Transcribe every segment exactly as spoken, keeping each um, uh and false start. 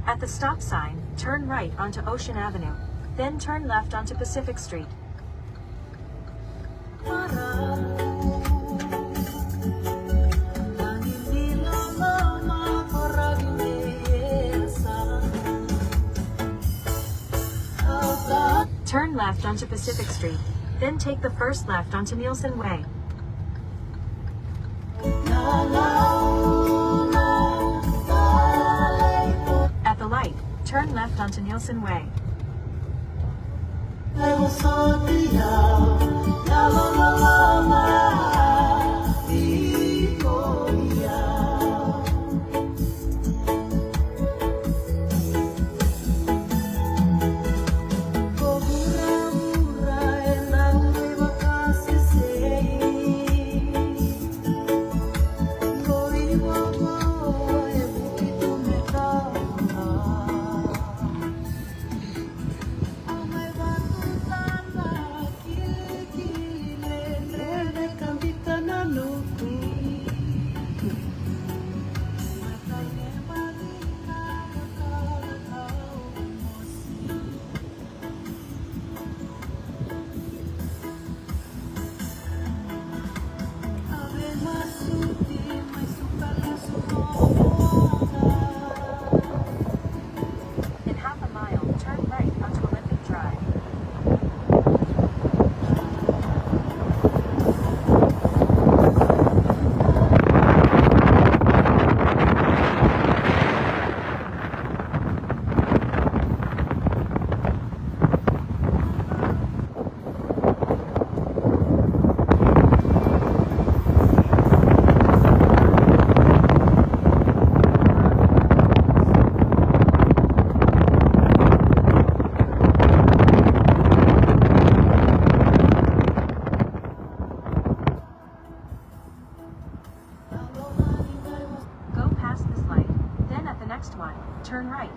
At the stop sign, turn right onto Ocean Avenue. Then turn left onto Pacific Street. Turn left onto Pacific Street, then take the first left onto Nielsen Way. At the light, turn left onto Nielsen Way. In half a mile, turn right onto Olympic Drive. Go past this light, then at the next one, turn right.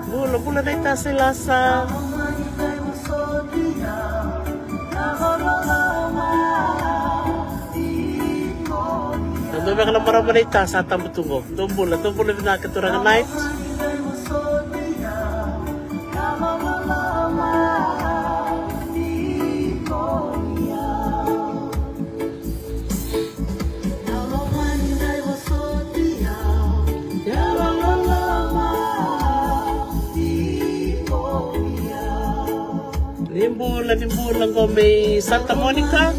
Bula, bula naita Sailasa. Dou beka na marama naita sa tabu tu qo. Dou bula, dou bula vinaka turaga Knight. Ni bula, ni bula qo mai Santa Monica.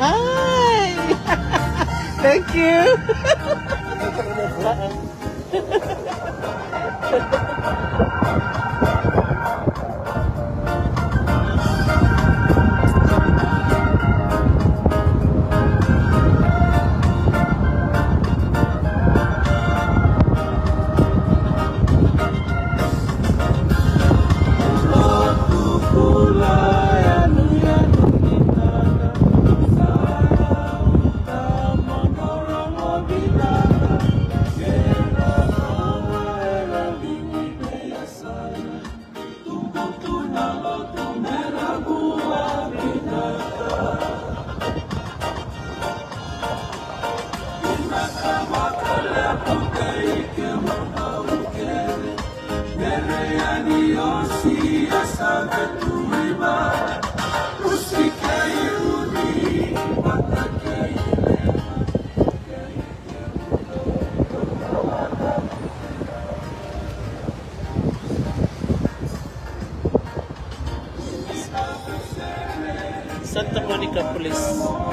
Hi. Thank you. Santa Monica Police.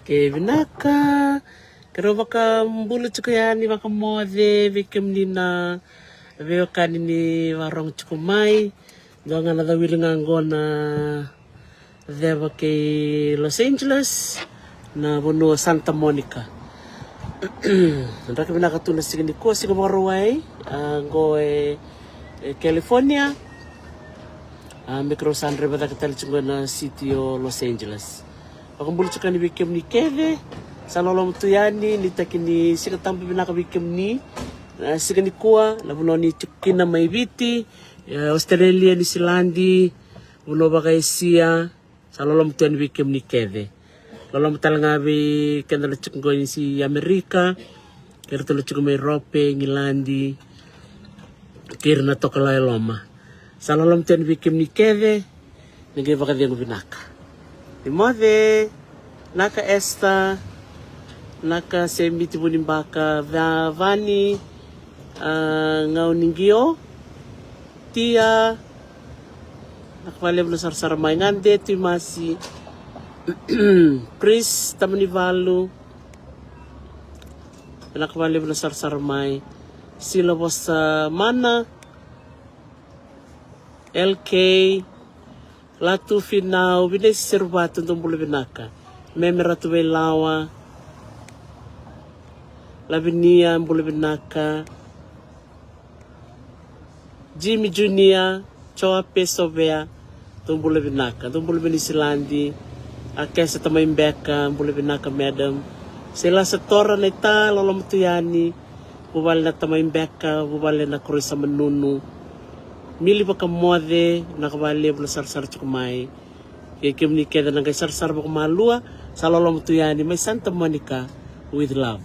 E vinaka. Keirau vakabula tiko yani vakamoce vei kemuni na veiwekani ni varogo tiko mai. Dua ga na cawiri ga qo na ceva kei Los Angeles, na vanua Santa Monica. Draki vinaka tu na siga nikua, siga Vakarauwai, a, qo e, e California. A, me keirau sa draiva cake tale tiko qo na city o Los Angeles. Vakabula tiko yani vei kemuni kece. Sa loloma tu yani, nuitaki ni Siga Tabu vinaka vei kemuni. A, siga nikua, na vanua ni tiko kina mai Viti, e, Australia, New Zealand, vanua vaka-Esia. Sa loloma tu yani vei kemuni kece. Loloma tale ga vei keda na tiko qo ni si Amerika, kei iratou na tiko mai Europe, Igiladi, kei ira na tokalau e loma. Sa loloma tu yani vei kemuni kece. Ni qai vakacegu vinaka. Ni moce. Naka Esther. Naka Semiti Vunibaka, Va-, Vani, a, Gauniqio, Tia. Naka valevu na sarasara mai. Gade Tuimasi. Pris Tamanivalu. Naka valevu na sarasara mai. Sila Vosa Mana. L K, Latu Finau, Vinesi Seruvatu, dou bula vinaka. Meme Ratu Veilawa, Lavinia, bula vinaka. Jimmy Junior, Joa Pesovea, dou bula vinaka. Dou bula vei Niusiladi. A Kesa Tamai Beka, bula vinaka madam. Seilasa Tora Naita, loloma tu yani. Vuvale na Tamai Beka, vuvale na Koroisa Manunu. Mili Vakamoce, naka valevu na sarasara tiko mai. Kei kemuni kece na qai sarasara vakamalua, sa loloma tu yani mai Santa Monica with love.